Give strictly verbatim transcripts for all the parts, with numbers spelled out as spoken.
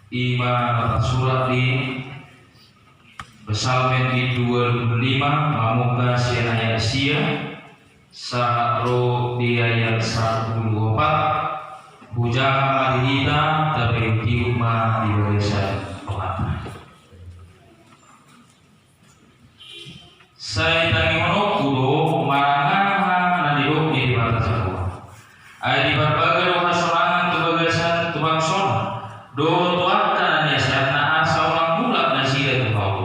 I ma na tarsurat di Psalmen bindu ualu pulu lima, mamungka sian ayat sia sahat ro di ayat sampulu opat. Hujaha ma di hita, tapaihutihut ma di bagasan Tuhanta. Sai tangihononku do manang aha na nidok ni Debata Jahowa. Ai diparbaga do hasonangan tu bagasan tu bangsona, dohot tu angka na niasana, asa unang mulak nasida tu hau.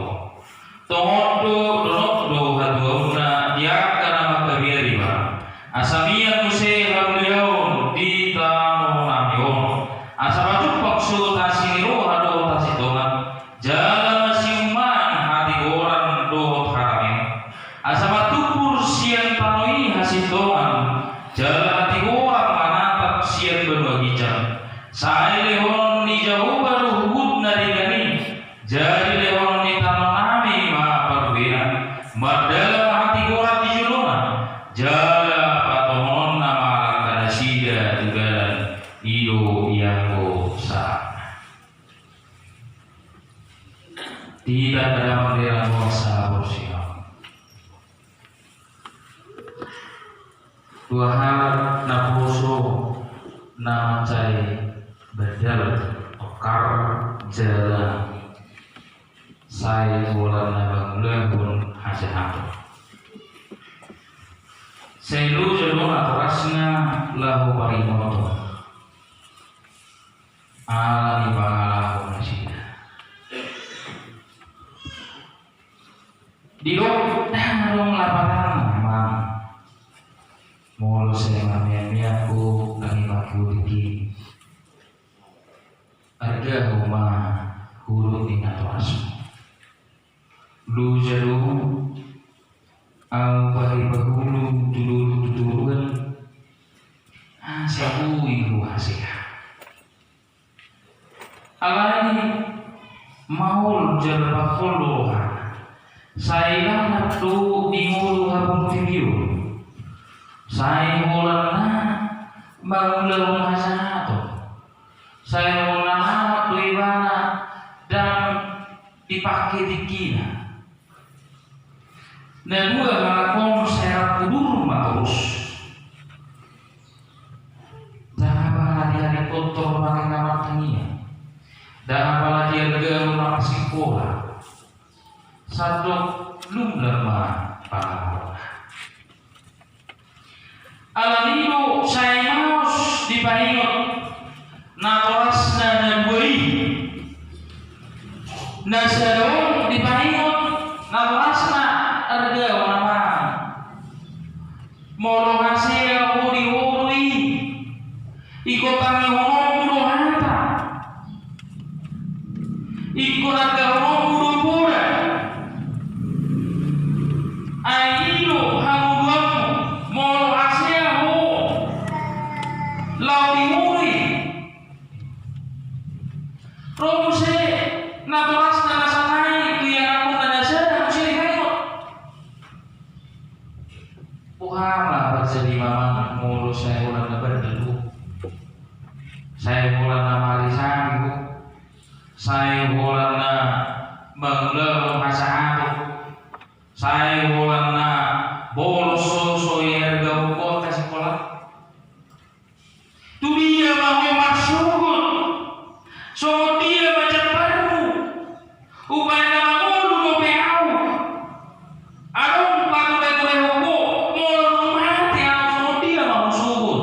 Tongon do, donok do hatuaonna di angka na mangkabiari Ibana. Asa mian muse hamuliaon di tano nami on. Asa patumpang so tasi ni roha dohot hasintongan, jala masiummaan hatigoran dohot harameon. Asa martumpur sian tano i hasintongan, jala hatigoran manatap sian banua ginjang. Sai lehonon ni Jahowa do huhut na denggan i. Jadi lehonon ni tano nami ma parbuena, mardalan hatigoran di jolona, jala patohononna ma langka nasida tu dalan i do ianggo sahatna. Di hita na damang di ranggong sahaporseaon. Dua hal naposo na mansai bandal, tokar jala sai holan na mangulahon hajahaton. Sai loja do natorasna laho paringothon ala ni pangalaho nasida. Didok ndang adong lapatanna, Amang. Molo sai marmeamea ho, hami mangihut i, arga ho ma huhut ni natorasmu. Loja do ahu pahipahulung tu dolok tu toruan, asa boi ho hasea. Alai maol jala pangkol do rohana. Sai lalap do di ngolu haportibion. Sai holan na mangulahon hajahaton. Sai holan na lalap do ibana ndang dipangke tingkina. Na dua halak on sai rap udur ma torus. Ndang apala dialihon torus martangiang. Ndang apala dialihon marsihola. Sandok lumlam ma pangalahona. Alani do sai maos dipaingot natorasna na dua i. Na sada on dipaingot natorasna, arga ho, Amang. Molo hasea ho di ngolu i, ingkon tangihononmu do hata. Ingkon argahononmu do poda. Ai i do hamuduanmu, molo hasea ho laho di ngolu i. Ro muse natorasna na sada i tu ianakhonna na sada, muse dipaingot. Boha ma parjadi, Amang, molo sai holan na bandal ho? Sai holan na marisari ho? Sai holan na mangulahon hajahaton? Sai holan na bolos so, so iargahon ho angka sikola? Tu dia ma ho marsogot? Songon dia ma jambarmu? Umbahen na mangolu dope ahu. Adong patureturehon ho, molo dung mate ahu, songon dia ma ho sogot?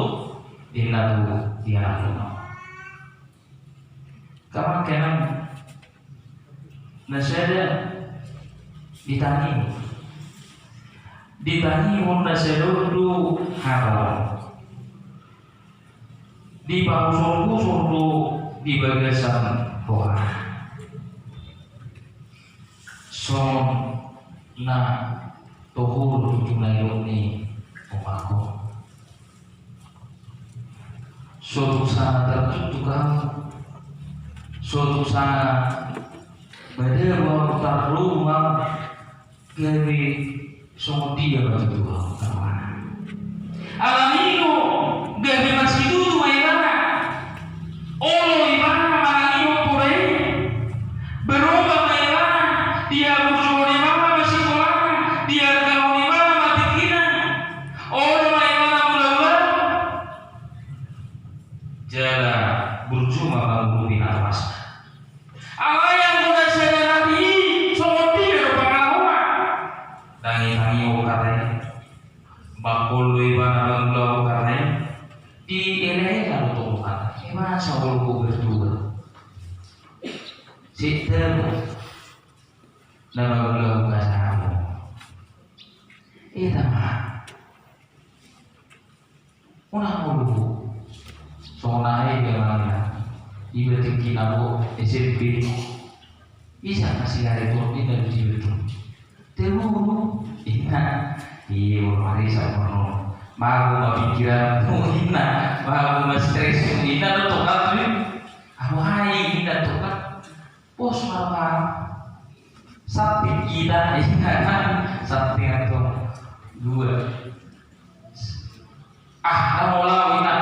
Ninna tu ianakhonna. Angka amang inang, na sada ditangihon. Ditangihon na sada on do hata on. Dipahusorhusor do di bagasan roha. Songon na toho do tutu na nidok ni omak on. So tung sanga tartuktuk ahu, so tung sanga madabu ahu, tarlumobi ahu, gabe songon dia ma tutu ahu, kawan. Alani do gabe marsitutu ma ibana. Olo ibana manangihon poda i, Mangolu ibana mangulahon hata i, dielaela do tong hata i, e masa molo ho berdoa. Sitelo na mangulahon hata i. Ita ma. Unang molo songon aha i dia manang iba tingkina bo S M P. Isa ma sigaret on ninna do dia tu. Telu ninna. Iya, marisa mano. Mago ma pikiranmu ninna. Mago ma stresmu ninna do tokatmu. Ahu hai ninna tokat. Pos ma. Samping kita, iya kan? Samping atau dua. Ah, kamu lawan kita.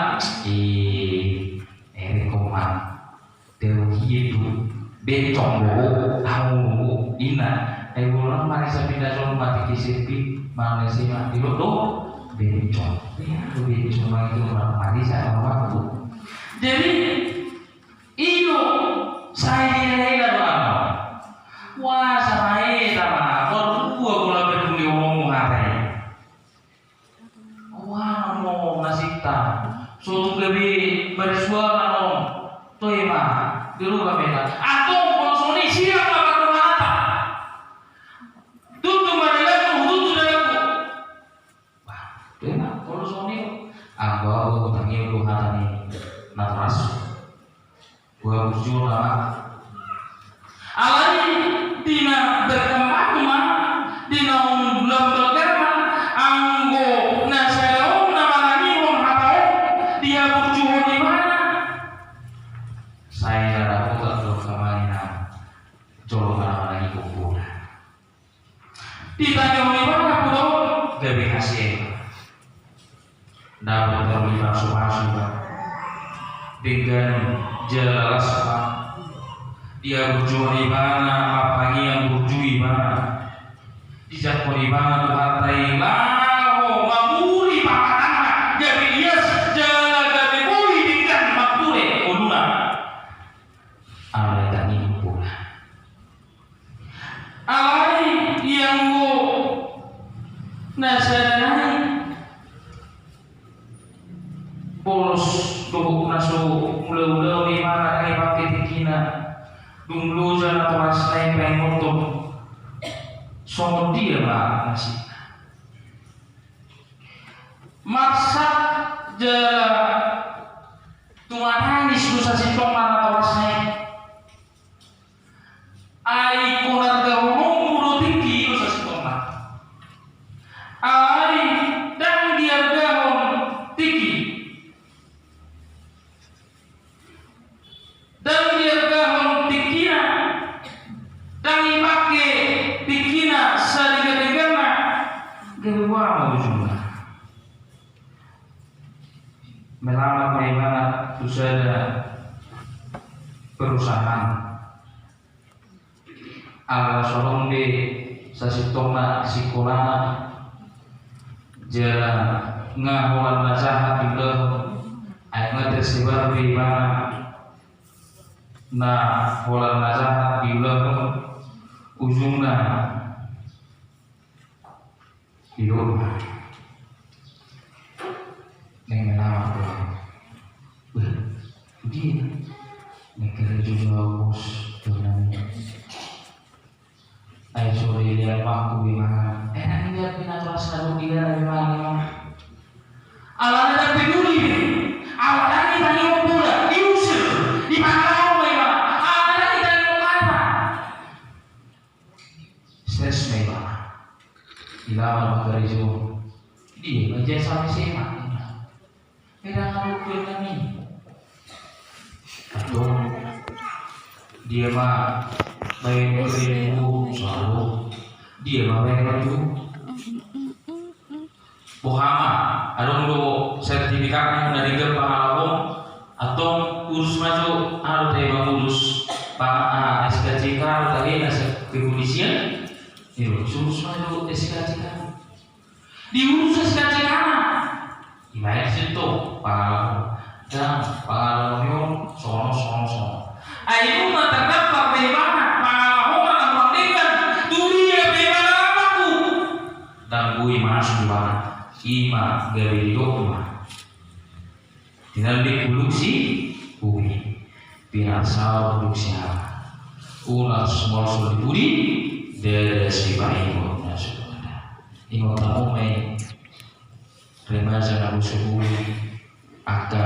Eh, eh, koman. Teu gitu. Bencong bo, kamu bo, ina. Eh, ulang mari sapi dah jong mati ke sepi, mana sih mati lo do? Bencong. Ya, bencong lagi tu orang mari sama waktu. Jadi, Ino, sai dielaela do ama. Wah, sama eta ma, mardua bola peduli omonmu hata i. Wah, mo nasita. So tu gabe barisuara no. Toe ma, diru gabe na. Atong, konsoni, siap ma, mardua hata. Tutu ma dalanmu, tutu dalanmu. Bah, dena, kalau songon i, anggo au tangiang do hata ni natorashu. Dua burju nama. Alai, di na berkembang ma, di na unggulan berkembang, anggo na sada on na manangihon hata on, diaburjuhon ibana. Sai na dapotan do hata ni na jolo manang manangihon bona. Ditangihon ibana, pulo gabe hasea. Dapot taruli pasu-pasu ba. Denggan jala las ba. Diaburjuhon ibana, martangiang burju ibana. Dijangkon ibana Tuhanta i laho mamuri papatanna, gabe lias jala gabe boi denggan marture ngoluna. Alai tangiang bona. Alai ianggo na sada nai polos dohot na so mula-mula memang na dang ipake tingkina. Dung loja natorasna i paingoton songon dia ma nasida. Marsak jala tumatangis do sasintongna natorasna i. Ai ingkon argahononmu do tingki i do sasintongna. Ai dang diargahon tingki. Dang diargahon tingkina. Dang ipake tingkina sadenggan-dengganna. Gabe boha ma ujungna? Melamat ma ibana tu sada perusahaan. Ala so adong be sasintongna sikolana, jala nga holan na jahat diulahon, ai nga tersebar be ibana na holan na jahat diulahon, ujungna Didok ma. Naeng melamat do. Beh, dia. Naeng karejo do au, Bos, tu nami. Ai sore dia waktu di mana? Eh, nang dia pina terasa do dia di mana? Alana dang peduli. Alana ditangihon bola, diusir, dipangalaho ma ibana. Alana ditangihon hata. Stres ma ibana. Dilamar ma karejo. Dia ma jasa S M A. Eda kalau tuan nami. Atau dia ma baen karejo selalu. Dia ma baen karejo. Boha ma, adong do sertifikatmu na denggan pangalahom, antong urus ma jo, anu, tahe mangurus pa-, ah, S K C K, tahe na se-, kepolisian, iyo, urus ma jo S K C K. Diurus S K C K na. Dibaen situ pangalahom. Dang, pangalahom i on, sono, sono, sono. Ai nunga terdaftar pe ibana, pangalahom na hurang denggan, tu dia pe ibana laku. Dang boi masuk ibana. Ima gabe didok ma: Tinallik huluk si ubi, pinarsaor huluk si hama. Unas molsol di pudi, ndada sipaingot na so mada. Ingot hamu ma i, remaja naposobulung, angka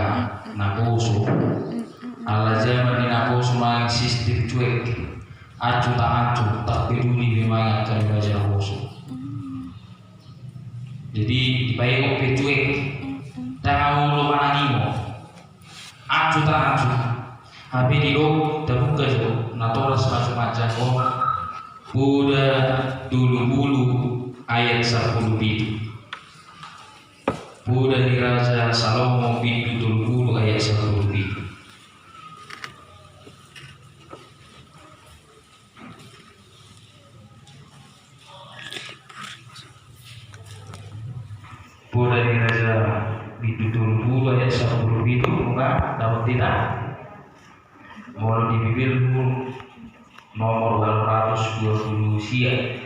naposo. Ala jaman ni naposo manang sistem cuek, ancut tak ancut, tak peduli be manang angka remaja naposo. Jadi dipaingot pe cuek, ndang olo manang ingot. Ancut tak ancut. Hape didok, tabuka jo natoras ma jo manjangkon Poda tolu pulu ayat sampulu pitu. Poda ni Raja Salomo bindu tolu pulu ayat sampulu pitu. Poda ni Raja bindu tolu pulu ayat sampulu pitu, buka dalam kita. Molo di Bibelmu nomor ualu ratus dua pulu sia.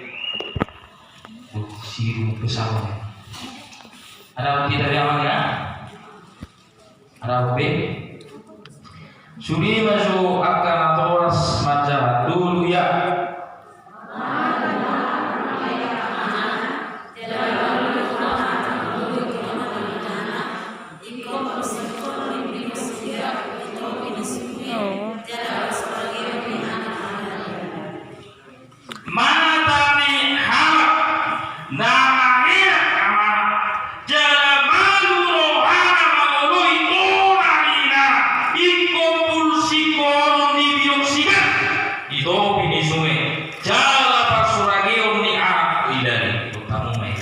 Siru pesawat. Ada kita di awal ya? Ada apa? Sude ma jo angka natoras manjaha dulu ya. Mata ni halak na mangenak amanat, jala malu rohana mangoloi tona ni inana, ingkon pulsikonon ni bidok sigat di topi ni sunge, jala parsurageon ni anak di dali. Utama ma i.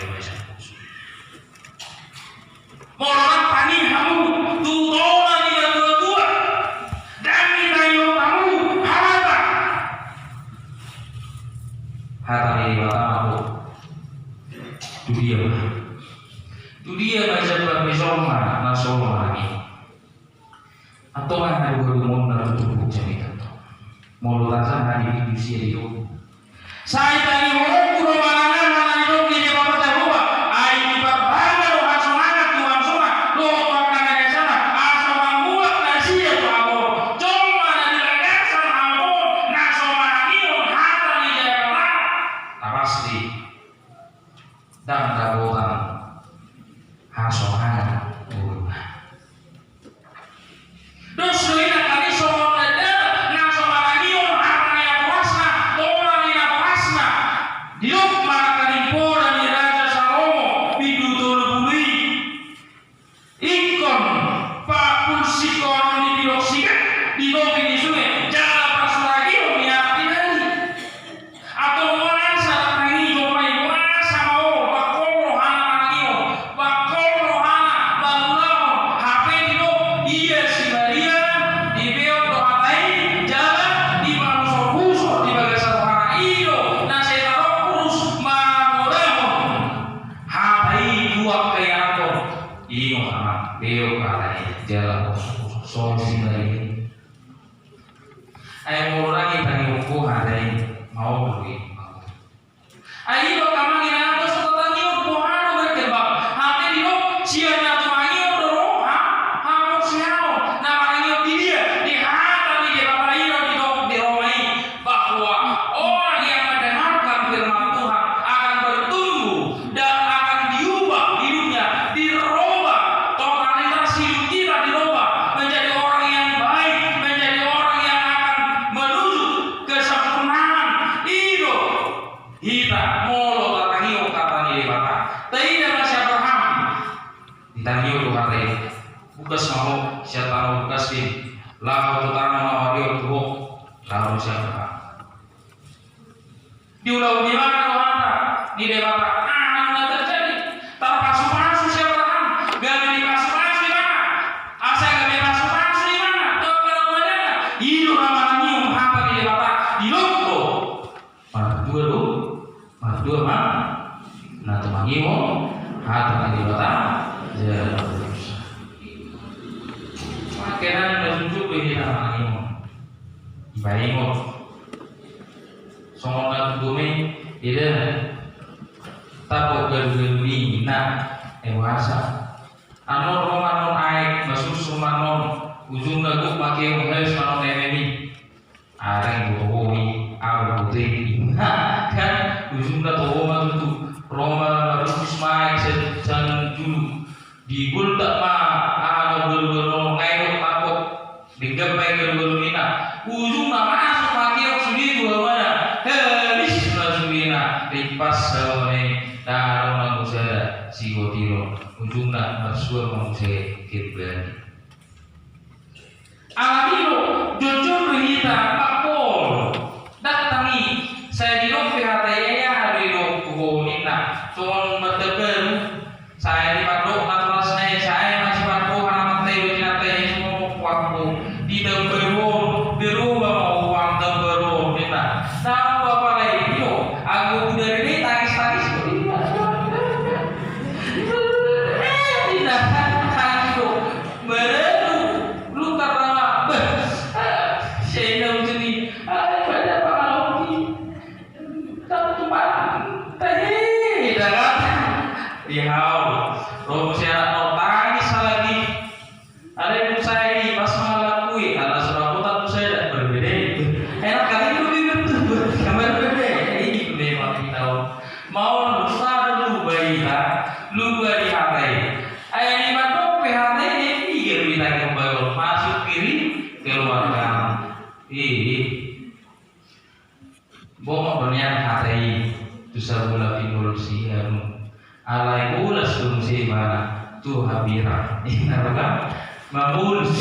Molo ndang tangi hamu tu tona ni natuatua, ndang ditangihon hamu hata. Hata ni Debata ma tu dia ma. Tu dia ma jambar ni jolma na so manang i. Antong aha do haluaon na tutup jamita? Molo tajaha di Indonesia i do. Sai tangiangku do manang aha na nidok ni Debata Jahowa, ai diparbangga do hasonangan tu bangsona dohot tu angka na biasana, asa mangulak nasida tu hamoraon. Jolma na di bagasan hamoraon na so manangihon hata ni Debata, na pasti ndang dapotan hasonangan ngoluna. Dos do i nangkaning songon na dada na so manangihon hata ni natorasna, tona ni natorasna. Didok ma nangkaning poda ni Raja Salomo bindu tolu pulu i. Ingkon papulsikonon ni bidok sigat di topi ni sunge, jala parsurageon ni anak di dali. Antong boasa tangiangku ma i, boasa ma olo, bangkol rohana manangihon, bangkol rohana mangulahon, hape didok, ia si Maria dipeop do hata i, jala dipahusorhusor di bagasan rohana, i do na sai tarongkurus mamodahon hata i tu angka ianakhon. Ingot amang, beok hata i jala poso-poso, songon si Maria i. Ai molo ndang ditangihon hata i, maol do i. Ai i do amang inang, asa so tatangihon, boha do berkembang? Hape didok, sian na tumangihon do ro haporseaon. Na manangihon di dia? Di hata ni Debata i do didok di Roma i, bahwa orang yang mendengarkan firman Tuhan akan bertumbuh dan akan diubah hidupnya, dirubah, totalitas hidup kita dirubah menjadi orang yang baik, menjadi orang yang akan menuju kesempurnaan. I do hita molo tatangihon hata ni Debata. Taida ma si Abraham. Ditangihon do hata i. Bukas ma ho sian tano bukas i, laho tu tano na marrior tu ho. Laho si Abraham. Diulahon ibana do hata ni Debata, aha na terjadi? Tarpasupasu si Abraham, gabe dipasupasu ibana. Asa gabe pasupasu ibana tu angka na umbahen na. I do na manangihon hata ni Debata, didok do. Martua do, martua ma na tumangihon hata ni Debata. Jala mardosa. Mangkenan na jujur do hita manangihon. Dipaingot. Songon na tubu me, ida. Tapok gadugaduina. Dewasa. Annon ro ma annon aek, masursur ma annon, ujungna gok ma keong, habis ma annon M M I. Areng boto hoi, au boto i. Nah, kan ujungna toho ma tutu. Ro ma marungkis ma aek sian, sian julu. Digultak ma aha na galugalu on, ngai do tangkok. Denggan ma i galugalu ninna. Ujungna masuk ma keong sude tu hamana. Habis ma sudena. Rimpas hamana i. Ndang adong nanggo sada sigotiron. Ujungna marsuan ma muse kerbani. Alani i do, jotjot do hita, mangkol. Ndang tang i, sai didok pe hata i, ai aha do didok tu ho ninna. Songon mardabaru. Sai dipandok natorasna i, sai masipandok halaman tai do tinantai i, songon mokkuakku. Ditambai ho, berubah ma ho, uang tambai ho ninna. Ndang apa-apa lai, i do. Anggo budari ni tangis-tangis do. Ninna, tangis do. Baru luka rama. Bah. Saya tahu sini. Ada pada apa kalau di tak tumpah. Tadi dah kata. Di hau. Ro muse anak no tangis lagi. Ada yang saya ini pas malam kui, anak surat kota tu saya tidak berbeda. Enak kali itu betul. Berbeda. Ini memang kita. Mau lupa dulu bayi kita, lupa di hati. Ai dipandok pe hata i, dia piga do ditangihon bayo, masuk kiri, keluar kanan. Ih. Boha ma nian hata i tu sabula pinggol siamun. Alai bolas do muse ibana tu hambirang. Inna roha mamulus.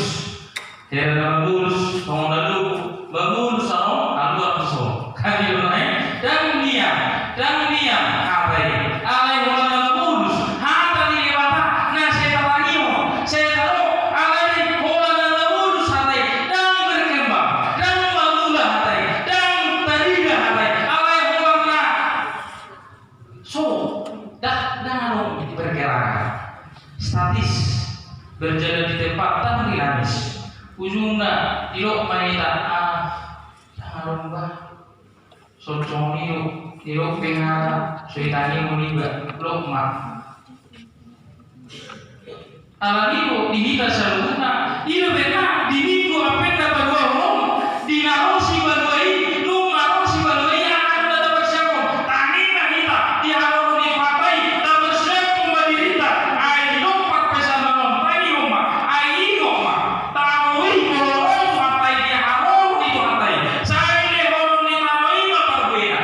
Hera na mamulus, songon na luku, mamulus, ano, aluar tu son. Kan i do na i, ndang nian, ndang nian hata i. Alai holan na mamulus, hata ni Debata, na sai tatangihon, sai tadok, alani holan na mamulus hata i, ndang berkembang, ndang mamula hata i, ndang tarida hata i, alai holan na so, ndang, ndang adong bergerak. Statis, berjalan di tempat, ndang dinamis. Ujungna, didok ma hita, ah, ndang adong bah. Songon i do, didok pe hata, so ditangihon iba, lok ma. Alani i do di hita saluhutna, i do umbahen na di minggu ampenna paduahon on, di na ro sibanua i, nunga ro sibanua i, aha do na taparsiaphon, tangihon ma hita, di halomoan ni Tuhanta i, taparsiaphon ma dirinta, ai di dompak pe saluhutna on, tangihon ma, ai ingot ma, tangihon i, molo ro Tuhanta i di halomoan ni Tuhanta i, sai lehonon ni tano i ma parbuena.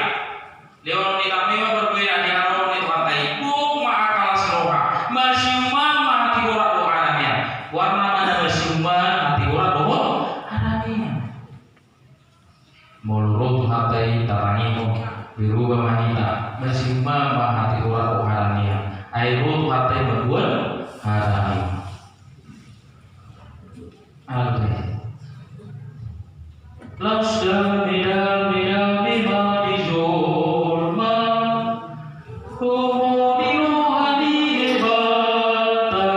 Lehonon ni tano i ma parbuena di halomoan ni Tuhanta i, gok ma angka las roha, masiumaon ma hatigoran dohot hadamean. Goarna ma na masiumaon hatigoran dohot hadamean. Molo ro Tuhanta i tatangihon, berubah ma hita, masiumaon ma hatigoran dohot hadamean. Ai ro Tuhanta i mamboan hadamean. Amen. Las dame, dame, dame ma di jolma. Hohom ni roha ni Debata,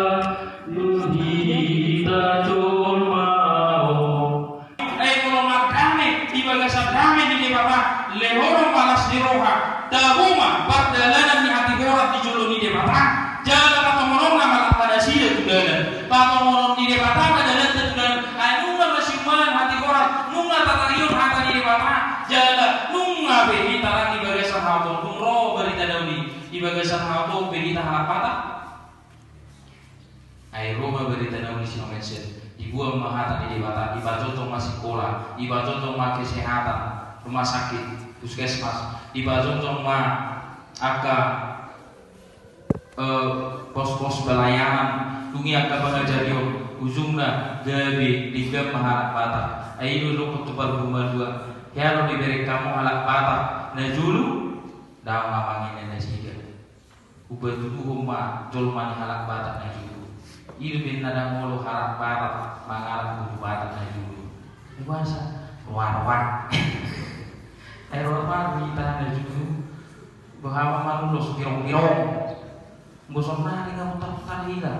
dung hita jolma on. Ai molo mardame di bagasan dame ni Debata, lehonon ma las ni roha, tabo ma pardalanan ni hatigoran di jolo ni Debata. Jala patongononna ma hata nasida tu dalan. Patongonon ni Debata ma dalanta tu dalan. Ai nunga masiumaon hatigoran, nunga tatangihon hata ni Debata. Jala nunga be hita rap di bagasan hata on, dung ro barita na uli, di bagasan hata on be hita halak Batak. Ai ro ma barita na uli sian Omensen, diboan ma hata ni Debata, dipajongjong ma sikola, dipajongjong ma kesehatan, rumah sakit, puskesmas, dipajongjong ma angka, eh, pos-pos pelayanan, dung i angka pangajarion, ujungna gabe denggan ma halak Batak. Ai i do dohonon tu parhua malua, hea do dibereng hamu halak Batak na jolo, ndang amang inang nasida. Hupatuduhon ma jolma ni halak Batak na jolo. I do umbahen na ndang olo halak Batak mangalap boru Batak na jolo. Boasa? Roa-roa. Ai roa-roa do hita na jolo. Boha ma manulos girong-girong. Bosan nari nga mutar-mutar hita.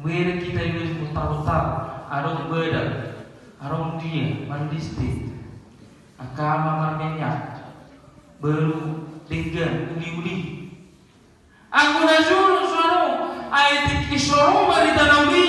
Bere hita i mutar-mutar. Adong badak. Adong dia, marlistik. Angka ama marminyak. Boru denggan, uli-uli. Anggo na jolo so adong, Ai tingki so ro barita na uli